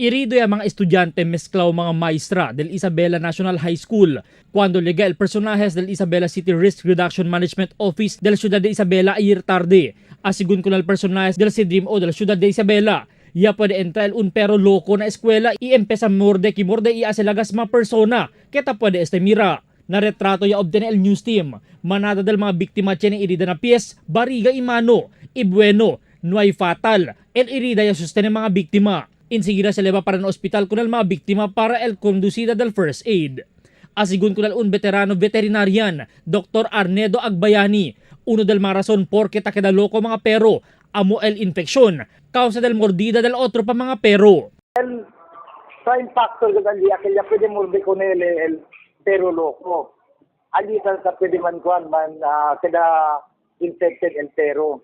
Irido ya mga estudyante mezclao mga maestra del Isabela National High School. Cuando llega el personajes del Isabela City Risk Reduction Management Office del Ciudad de Isabela ayer tarde. Asigun con el personajes del CIDRIM o del Ciudad de Isabela. Ya puede entrar un perro loco na escuela y empieza a morde que morde y hace lagas ma persona. Keta puede este mira. Na retrato ya obtiene el news team. Manada del mga biktima tiene herida na pies, bariga y mano. Y bueno, no hay fatal. El herida ya sostiene mga biktima. Insigida se leva para el hospital con el mga biktima para el conducida del first aid. Asigun con el un veterano veterinarian, Dr. Arnedo Agbayani, uno del mga rason porque ta queda loco mga pero, amo el infeksyon, causa del mordida del otro pa mga pero. El prime factor que ali aquella pwede morde con el perro loco. Ali sa pwede man kuan man keda infected el pero.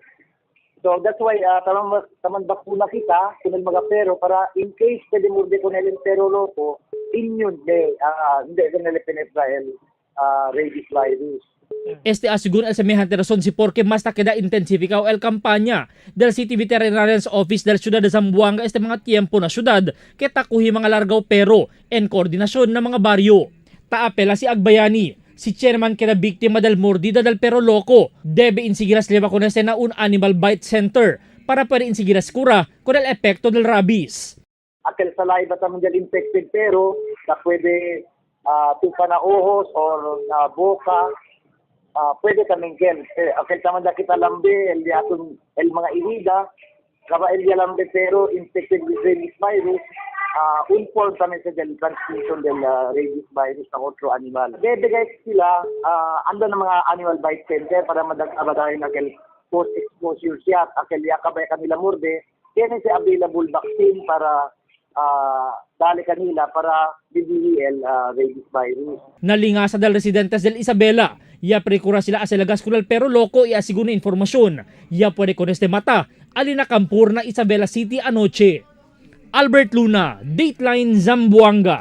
So that's why taman taman bakuna kita kun el mga pero para in case pwede morde con el perro loco, immune de hindi con el penetra el rabies virus. Este asigun el semejante razón si porque mas ta queda intensificado el campaña del City Veterinarian's Office del Ciudad de Zamboanga este mga tiempo na syudad que takuhi mga largaw pero en koordinasyon ng mga baryo. Taapela si Agbayani, si chairman queda biktima del mordida del perro loco, debe insigiras leva con este na un animal bite center para pwede insigiras cura con el epekto del rabies. Aquel saliva taman del infected pero na pwede tupa na ojos or na boca, pwede kaming ken. Eh, aquel taman da kita lambe el diaton el mga herida kaba el lambe pero infected with rabies virus, un form kami sa del transmission del rabies virus sa otro animal. Debe guys sila anda ng mga animal bite center para madag-abadahin aquel post exposure siya aquel yakabay kanila morde tiene si available vaccine para dali kanila para BBL rabies virus. Nalingasa del residentes del Isabela. Ya precura sila aselagas kulal pero loco y asiguna informasyon. Ya puede con este mata. Alina Kampur na Isabela City anoche. Albert Luna, Dateline Zamboanga.